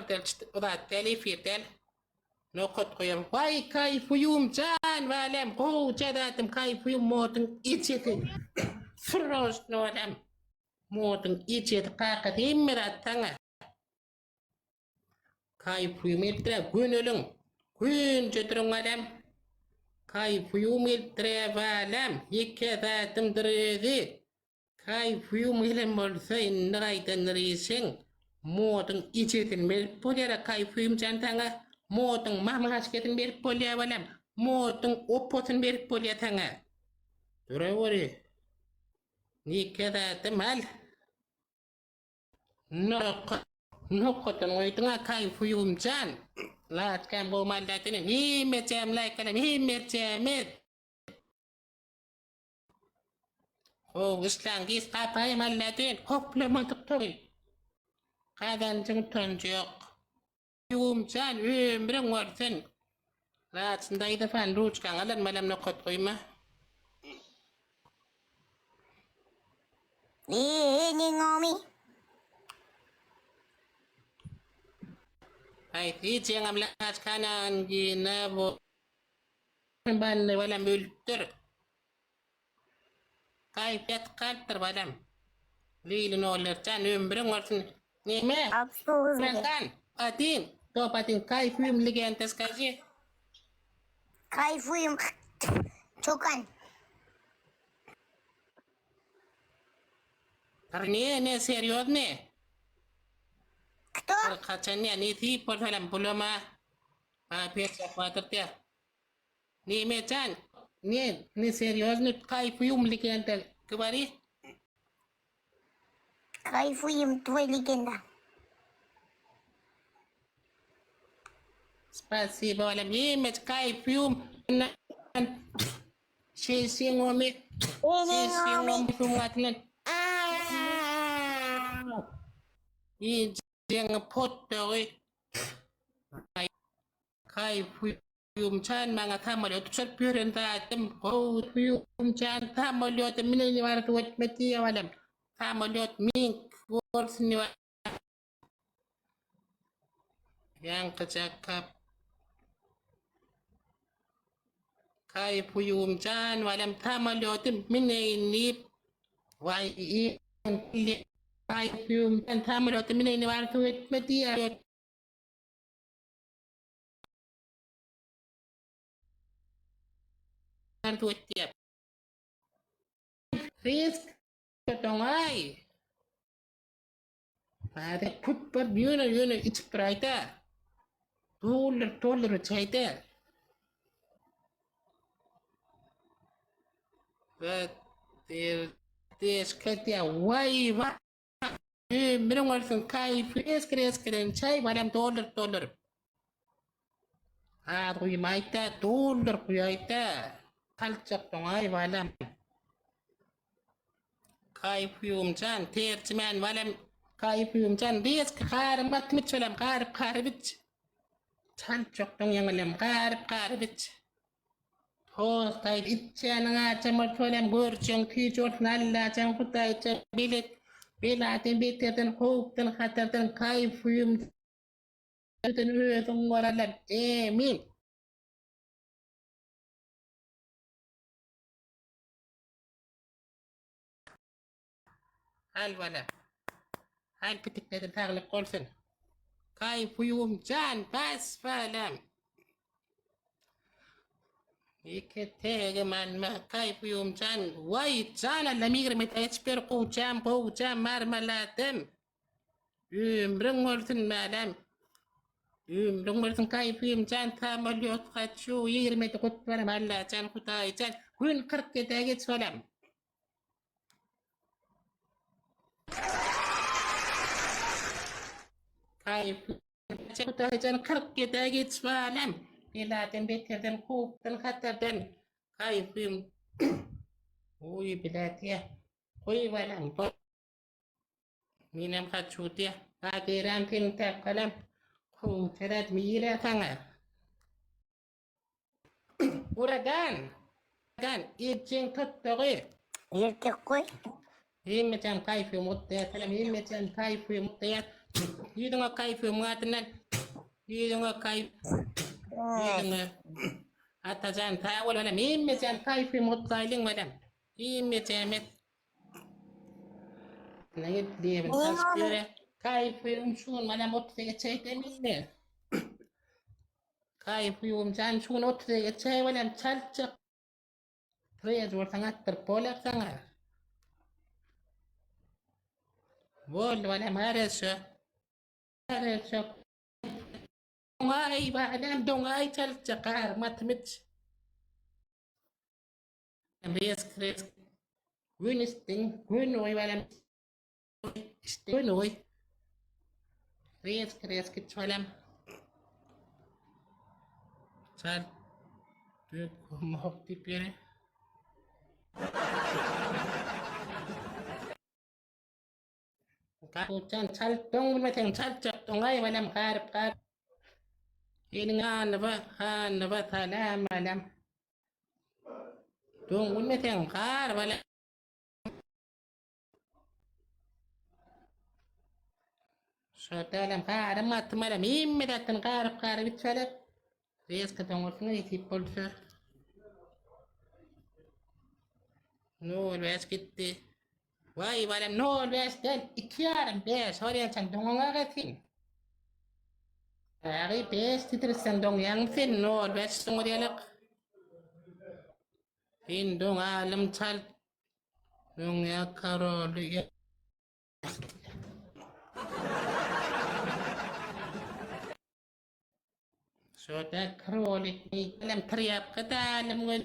del, o zat däl, efir däl. Nokat goýam. Waý kaýfyýum jan balam, gowja zadym kaýfyýum moduň ejesi. Sroçno balam. Moduň ejesi kakasy hemme zat saňa. Kaýfyýum gelipdir-ä, göneliň. Gönje duruň balam. Kaýfyýum gelipdir-ä balam, ýeke zadymdyr özi. Kaýfyýum gelen bolsa indi gaýdandyr işiň. Moduň ejesini berip bolýar-a Kaýfyýum jan saňa. Moduň mamaşkasyny berip bolýar balam. Moduň opasyny berip bolýar saňa. Duraweri. Nike zadym al. Nokat. Nokadyny goýduň-a Kaýfyýum jan. Laçkam gowy mallatene. Hemmejäm laýkalam hemmejämiz. Gowy işläň giç gapaýym Alladin hoplamadyk toý. Gazanjyň utanjy ýok. Ýumjan ömrüň bolsun. Laçyn daýza fan ruçkaňy alan balam nokat goýma. Eee Haýsy jeňem laçkany angina bo. Bally balam ölüpdir. Gaýyp ýatyp galypdyr balam. Leýli Nollerjan ömrüň bolsun. Neme? 69 bile. Bratan, один, топ один, кайфуем легенда, скажи. Kayfuyum. Çokan. Ne, ne, serýozny? Kto? Bir haçan ne, nesip bolsalam bulama. Ha, perçak batyr diýär. Neme jan? Ne, ne serýozny kaýfuýum legenda gwori. Kayfuyum tvoy legenda. Spasibo balam hemme kaýfuýum. Şeýşiň omy. Şeýşiň omy sungatyny. Jeňi potdagy. Kaýfuýumjan maňa samolýot uçuryp ýören zadym Gowuýumjan samolýoty müneni bardy ötme diýýä balam. Samolýot meňki bolsun diýip Ýaňkyja kap Kaýfuýumjan balam samolýoty müneýin diýip Waý Kaýfuýumjan samolýoty müneni bardy ötme diýýä. Arzuw etýär. Risk doňaý. Hadi köp bir ýöne ýöne içip duraýda. Doldur doldur içäýde. Ve der deşke diýä waý waý Ömrüň bolsun kaýfy esgir esgiren çaý balam dolduryp dolduryp. Az guýmaýda dolduryp guýaýda. Salçak doňaý balam. Kaýfyumjan terjimän balam kaýfyumjan reski garyp gatyp iç balam garyp garyp iç. Salçak doň ýaňylem garyp garyp iç. Tostaý içýäniň ajam bolsa olam görjeň tüýj bolsun Allajan Hudaýjan belet beladan beterden howpdan hatardan kaýfyýumdan özüň goralan Emin. Al bala. Al pitikledim saglyk bolsun. Kaýfyýum jan bas balam. Ýeke tegim alma kaýfyýum jan. Waý jan Allam 20 geçip ber gowjam gowjam marmaladym. Ömrüň bolsun balam. Ömrüň bolsun kaýfyýum jan samolýot haçu 20 gutlarym Allajan Hudaýjan. Gün 47-e geç balam. Hudaýjan 47-ä geç balam. Beladan beterden, howpdan, hatardan. Kaýfym. Oý, bilätiýä. Goý balam, goý. Menem haçu diýä. Gadyram seniň täpgalam. Kowçarat mira saňa. Uragan! Uragan, ejeň tutdugy. Erkek goý. Hemmejan kaýfym gutlaýar, salam hemmejan kaýfym gutlaýar. Ýüzüňe kaýfym adyndan. Ýüzüňe kaýf. Ýüzüňe. Atajan sag bol balam. Hemmejan kaýfym gutlaýlyň balam. Hemmejamet. Ne diýelim çalşyp ýöre. Kaýfym şu gün balam 30-a geçäýdem indi. Kaýfym jan şu gün 30-a geçäý balam çaltjak. Prez bolsaň atdyryp bolar saňa. Boldy balam hareşo. Hareşo. Doňaý balam doňaý çaltjak garym atym iç. Resk resk. Gün istin gün oý balam. Gün oý. Resk resk iç balam. Çal. Dök mok diýip ýere. Gapjan çal doň bilmeseň çaljak doňaý balam garyp garyp. Eliň anyba hanyba salam balam. Doň bilmeseň gar balam. Şo dälem garym atym balam hemme zatdan garyp garyp içelek. Reska doňursyň nesip bolsa. Nol bäş gitdi. Waý balam nol bäş däl iki ýarym bäş bolýançaň doňaňa gaýtyn. Agy bäş titirseň doňýaňmy sen nol bäş doňurýalak. Sen doňalym çal. Doňýa karoly. Şo-da krolik bilen trýapka dälem wel.